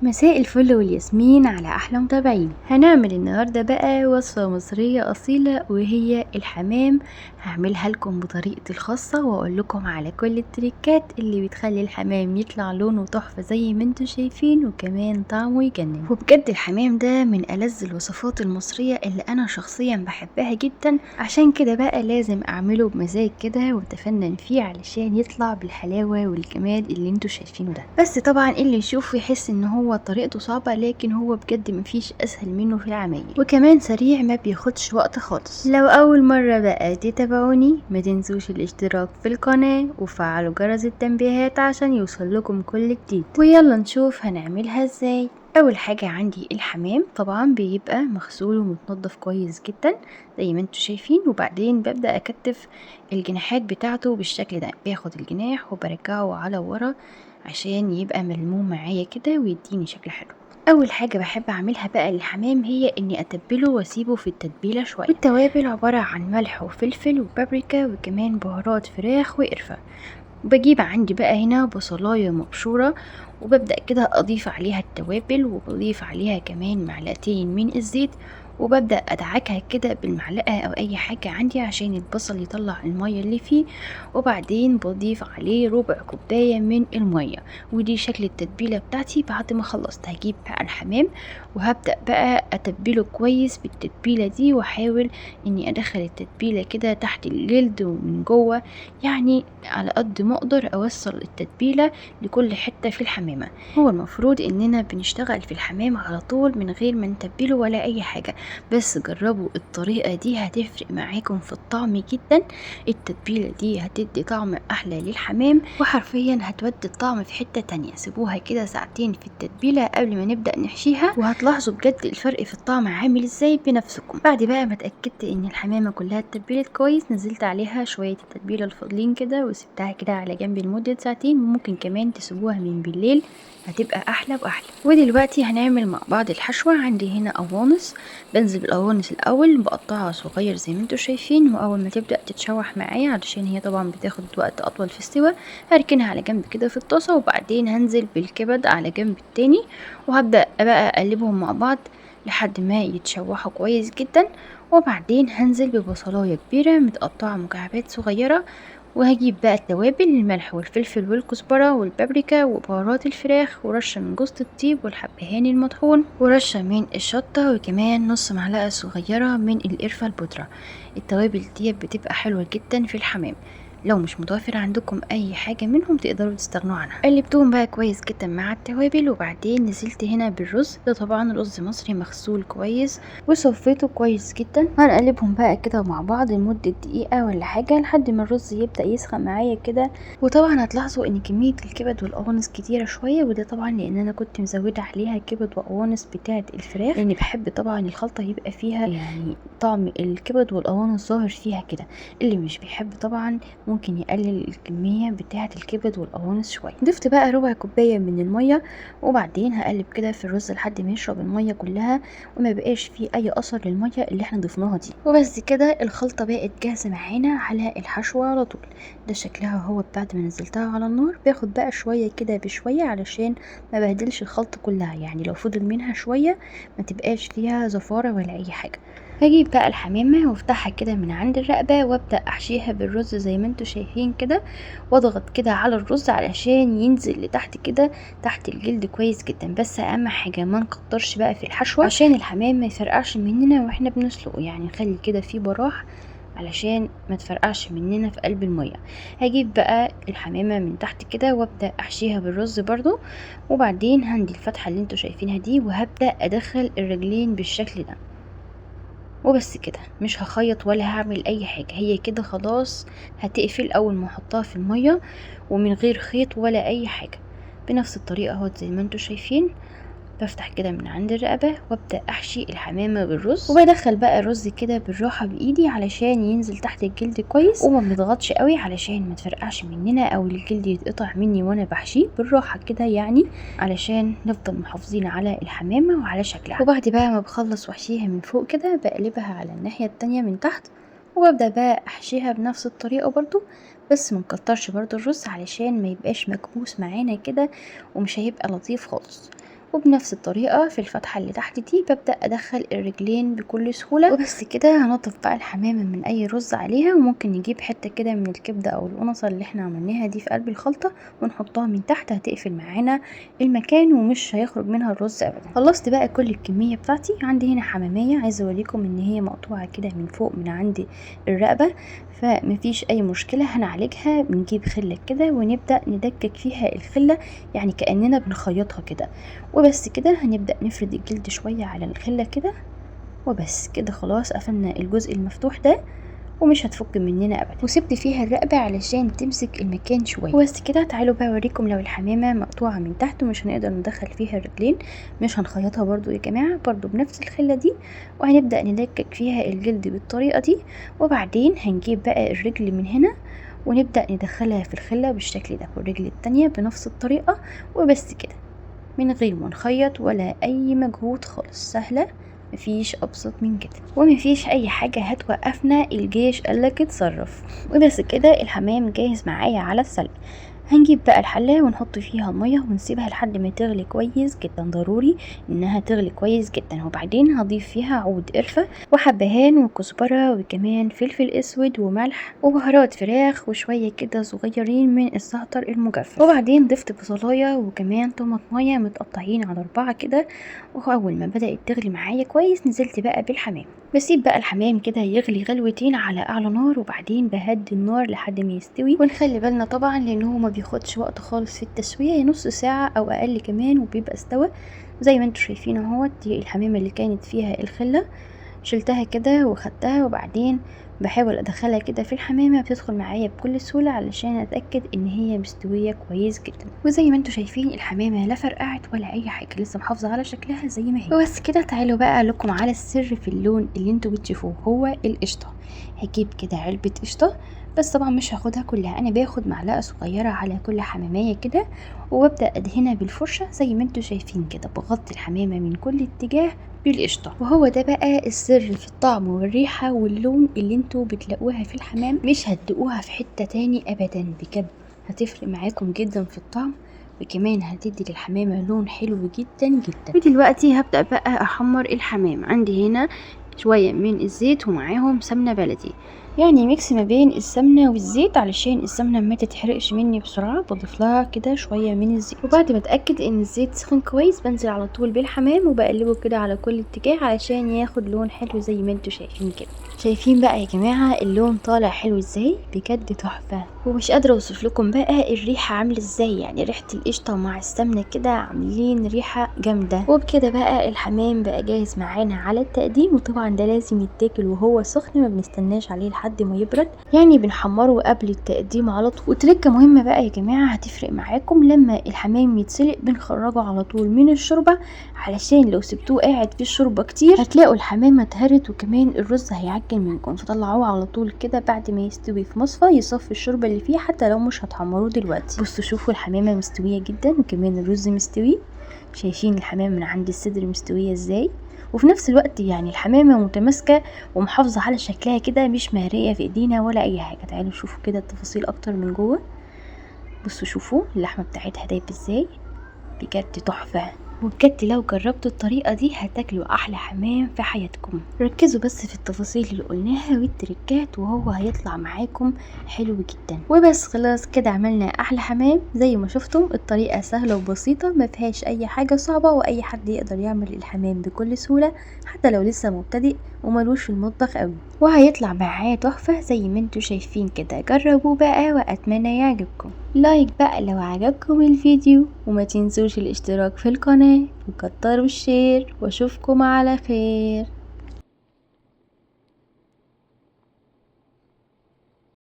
مساء الفل والياسمين على احلى متابعين. هنعمل النهارده بقى وصفه مصرية اصيلة وهي الحمام. هعملها لكم بطريقتي الخاصة واقول لكم على كل التريكات اللي بتخلي الحمام يطلع لونه تحفة زي ما انتم شايفين، وكمان طعمه يجنن. وبجد الحمام ده من ألذ الوصفات المصرية اللي انا شخصيا بحبها جدا، عشان كده بقى لازم اعمله بمزاج كده واتفنن فيه علشان يطلع بالحلاوه والجمال اللي انتم شايفينه ده. بس طبعا اللي يشوفه يحس ان هو طريقته صعبة، لكن هو بجد مفيش اسهل منه في العمايل، وكمان سريع ما بياخدش وقت خالص. لو اول مرة بقى تتابعوني ما تنسوش الاشتراك في القناة وفعلوا جرس التنبيهات عشان يوصل لكم كل جديد. ويلا نشوف هنعملها ازاي. اول حاجة عندي الحمام، طبعا بيبقى مغسول ومتنضف كويس جدا زي ما انتم شايفين. وبعدين ببدأ اكتف الجناحات بتاعته بالشكل ده، باخد الجناح وبرجعه على ورا عشان يبقى ملموم معايا كده ويديني شكل حلو. اول حاجة بحب اعملها بقى للحمام هي اني اتبله واسيبه في التتبيله شوية. والتوابل عبارة عن ملح وفلفل وبابريكا وكمان بهارات فراخ وقرفه. بجيب عندي بقى هنا بصلايه مبشوره وببدا كده اضيف عليها التوابل، وبضيف عليها كمان معلقتين من الزيت، وببدا ادعكها كده بالمعلقه او اي حاجة عندي عشان البصل يطلع المية اللي فيه. وبعدين بضيف عليه ربع كوباية من المية. ودي شكل التتبيله بتاعتي. بعد ما خلصت هجيب بقى الحمام وهبدا بقى اتبله كويس بالتتبيله دي، واحاول اني ادخل التتبيله كده تحت الجلد ومن جوه، يعني على قد ما اقدر اوصل التتبيله لكل حتة في الحمامة. هو المفروض اننا بنشتغل في الحمام على طول من غير ما نتبله ولا اي حاجة، بس جربوا الطريقة دي هتفرق معاكم في الطعم جدا. التتبيلة دي هتدي طعم احلى للحمام، وحرفيا هتودي الطعم في حتة تانية. سيبوها كده ساعتين في التتبيلة قبل ما نبدأ نحشيها، وهتلاحظوا بجد الفرق في الطعم عامل ازاي بنفسكم. بعد بقى ما اتأكدت ان الحمامة كلها اتبلت كويس، نزلت عليها شوية التتبيلة الفاضلين كده وسبتها كده على جنب لمدة ساعتين. وممكن كمان تسيبوها من بالليل، هتبقى احلى واحلى. ودلوقتي هنعمل مع بعض الحشوة. عندي هنا قوانص، بنزل بالقوانص الاول بقطعها صغير زي ما انتم شايفين، واول ما تبدا تتشوح معايا علشان هي طبعا بتاخد وقت اطول في السوا هركنها على جنب كده في الطاسه. وبعدين هنزل بالكبد على جنب التاني، وهبدا بقى اقلبهم مع بعض لحد ما يتشوحوا كويس جدا. وبعدين هنزل ببصلايه كبيرة متقطعه مكعبات صغيرة، وهجيب بقى التوابل، الملح والفلفل والكزبره والبابريكا وبهارات الفراخ، ورشه من جوزة الطيب والحبهان المطحون، ورشه من الشطه، وكمان نص معلقه صغيرة من القرفه البودره. التوابل دي بتبقى حلوة جدا في الحمام، لو مش متوفر عندكم اي حاجة منهم تقدروا تستغنوا عنها. قلبتهم بقى كويس جدا مع التوابل. وبعدين نزلت هنا بالرز، ده طبعا رز مصري مغسول كويس وصفيته كويس جدا. هنقلبهم بقى كده مع بعض لمدة دقيقة ولا حاجة لحد ما الرز يبدا يسخن معايا كده. وطبعا هتلاحظوا ان كمية الكبد والقوانص كتيرة شوية، وده طبعا لان انا كنت مزوده عليها كبد وقوانص بتاعه الفراخ، لان بحب طبعا الخلطة يبقى فيها يعني طعم الكبد والقوانص ظاهر فيها كده. اللي مش بيحب طبعا ممكن يقلل الكمية بتاعة الكبد والقوانص شوية. ضفت بقى ربع كوباية من المية، وبعدين هقلب كده في الرز لحد ما يشرب المية كلها وما بقاش فيه اي اثر للمية اللي احنا ضفناها دي. وبس كده الخلطة بقت جاهزة معانا على الحشوة على طول. ده شكلها هو بعد ما نزلتها على النار. باخد بقى شوية كده بشوية علشان ما بهدلش الخلطة كلها، يعني لو فضل منها شوية ما تبقاش فيها زفارة ولا اي حاجة. هجيب بقى الحمامة وافتحها كده من عند الرقبة وابدأ احشيها بالرز زي ما انتم شايفين كده، واضغط كده على الرز علشان ينزل لتحت كده تحت الجلد كويس جدا. بس اهم حاجة ما نكترش بقى في الحشوة عشان الحمام ما يفرقعش مننا واحنا بنسلقه، يعني نخلي كده فيه براح علشان ما تفرقعش مننا في قلب المية. هجيب بقى الحمامة من تحت كده وابدأ احشيها بالرز برضو، وبعدين هندي الفتحة اللي انتم شايفينها دي وهبدأ ادخل الرجلين بالشكل ده. وبس كده، مش هخيط ولا هعمل اي حاجة، هي كده خلاص هتقفل اول ما احطها في المية ومن غير خيط ولا اي حاجة. بنفس الطريقة اهوت زي ما انتم شايفين، بفتح كده من عند الرقبة وابدأ احشي الحمامة بالرز، وبدخل بقى الرز كده بالراحة بايدي علشان ينزل تحت الجلد كويس، وما بنضغطش قوي علشان ما تفرقعش مننا او الجلد يتقطع مني وانا بحشيه، بالراحة كده يعني علشان نفضل محافظين على الحمامة وعلى شكلها. وبعد بقى ما بخلص واحشيها من فوق كده بقلبها على الناحية التانية من تحت، وببدأ بقى احشيها بنفس الطريقة برضو، بس ما نكترش برضو الرز علشان ما يبقاش مكبوس معانا كده ومش هيبقى لطيف خالص. وبنفس الطريقة في الفتحة اللي تحت دي ببدأ ادخل الرجلين بكل سهولة. وبس كده هنضف بقى الحمامة من اي رز عليها، وممكن نجيب حتة كده من الكبدة او القنصة اللي احنا عملناها دي في قلب الخلطة ونحطها من تحت، هتقفل معانا المكان ومش هيخرج منها الرز ابدا. خلصت بقى كل الكمية بتاعتي. عندي هنا حمامية عايزة اوريكم ان هي مقطوعة كده من فوق من عند الرقبة، فمفيش اي مشكلة هنعالجها. بنجيب خلة كده ونبدأ ندكك فيها الخلة، يعني كأننا بنخيطها كده. وبس كده هنبدأ نفرد الجلد شوية على الخلة كده، وبس كده خلاص قفلنا الجزء المفتوح ده ومش هتفك مننا ابدا. وسبت فيها الرقبة علشان تمسك المكان شوية. وبس كده تعالوا بقى اوريكم لو الحمامة مقطوعة من تحت ومش هنقدر ندخل فيها الرجلين، مش هنخيطها برضو يا جماعة، برضو بنفس الخلة دي، وهنبدأ ندكك فيها الجلد بالطريقة دي. وبعدين هنجيب بقى الرجل من هنا ونبدأ ندخلها في الخلة بالشكل ده، والرجل التانية بنفس الطريقة. وبس كده من غير ما نخيط ولا اي مجهود خالص، سهلة مفيش ابسط من كده، ومفيش اي حاجة هتوقفنا، الجيش قالك اتصرف. وبس كده الحمام جاهز معايا على السلق. هنجيب بقى الحلة ونحط فيها المية ونسيبها لحد ما تغلي كويس جدا، ضروري انها تغلي كويس جدا. وبعدين هضيف فيها عود قرفة وحبهان وكزبرة وكمان فلفل اسود وملح وبهارات فراخ وشوية كده صغيرين من الزعتر المجفف. وبعدين ضفت بصلاية وكمان طماطمية متقطعين على 4 كده. واول ما بدأت تغلي معايا كويس نزلت بقى بالحمام. بسيب بقى الحمام كده يغلي غلوتين على اعلى نار، وبعدين بهدي النار لحد ما يستوي. ونخلي بالنا طبعا لان هو ما بياخدش وقت خالص في التسوية، نص ساعة او اقل كمان وبيبقى استوى. زي ما انتم شايفين اهوت، دي الحمامة اللي كانت فيها الخلة، شلتها كده وخدتها، وبعدين بحاول ادخلها كده في الحمامة، بتدخل معايا بكل سهولة علشان اتاكد ان هي مستوية كويس جدا. وزي ما انتم شايفين الحمامة لا فرقعت ولا اي حاجة، لسه محافظة على شكلها زي ما هي. وبس كده تعالوا بقى لكم على السر في اللون اللي انتم بتشوفوه، هو القشطه. هجيب كده علبة قشطه، بس طبعا مش هاخدها كلها، انا باخد معلقه صغيرة على كل حماميه كده، وببدا ادهنها بالفرشه زي ما انتم شايفين كده، بغطي الحمامة من كل اتجاه بالقشطه. وهو ده بقى السر في الطعم والريحه واللون اللي انتوا بتلاقوها في الحمام، مش هتدوقوها في حتة تاني ابدا، بجد هتفرق معاكم جدا في الطعم، وكمان هتدي للحمامه لون حلو جدا جدا. ودلوقتي هبدا بقى احمر الحمام. عندي هنا شوية من الزيت ومعاهم سمنه بلدي، يعني mix ما بين السمنة والزيت علشان السمنة ما تتحرقش مني بسرعة، بضيف لها كده شوية من الزيت. وبعد ما اتاكد ان الزيت سخن كويس بنزل على طول بالحمام وبقلبه كده على كل اتجاه علشان ياخد لون حلو زي ما انتم شايفين كده. شايفين بقى يا جماعة اللون طالع حلو ازاي، بجد تحفة. ومش قادرة اوصف لكم بقى الريحة عامله ازاي، يعني ريحه القشطه مع السمنة كده عاملين ريحه جامدة. وبكده بقى الحمام بقى جاهز معانا على التقديم. وطبعا ده لازم يتاكل وهو سخن، ما بنستناش عليه لحد ما يبرد، يعني بنحمره قبل التقديم على طول. وتركه مهمة بقى يا جماعة هتفرق معاكم، لما الحمام يتسلق بنخرجه على طول من الشوربة، علشان لو سبتوه قاعد في الشوربة كتير هتلاقوا الحمامة اتهرت وكمان الرز هيعجن منكم. فطلعوه على طول كده بعد ما يستوي في مصفى يصفي الشوربة اللي فيه، حتى لو مش هتحمروه دلوقتي. بصوا شوفوا الحمامة مستوية جدا وكمان الرز مستوي، شايفين الحمامة من عند الصدر مستوية ازاي، وفي نفس الوقت يعني الحمامة متماسكة ومحافظة على شكلها كده، مش مهريه في ايدينا ولا اي حاجة. تعالوا شوفوا كده التفاصيل اكتر من جوه. بصوا شوفوا اللحمة بتاعتها دايبه ازاي، بجد تحفة. وبجد لو جربتوا الطريقة دي هتاكلوا احلى حمام في حياتكم. ركزوا بس في التفاصيل اللي قلناها والتركات وهو هيطلع معاكم حلو جدا. وبس خلاص كده عملنا احلى حمام زي ما شفتم. الطريقة سهلة وبسيطة، ما فيهاش اي حاجة صعبة، واي حد يقدر يعمل الحمام بكل سهولة حتى لو لسه مبتدئ وملوش في المطبخ قوي، وهيطلع معاه تحفة زي ما انتوا شايفين كده. جربوه بقى واتمنى يعجبكم. like بقى لو عجبكم الفيديو، وما تنسوش الاشتراك في القناة وكتروا ال share، واشوفكم على خير.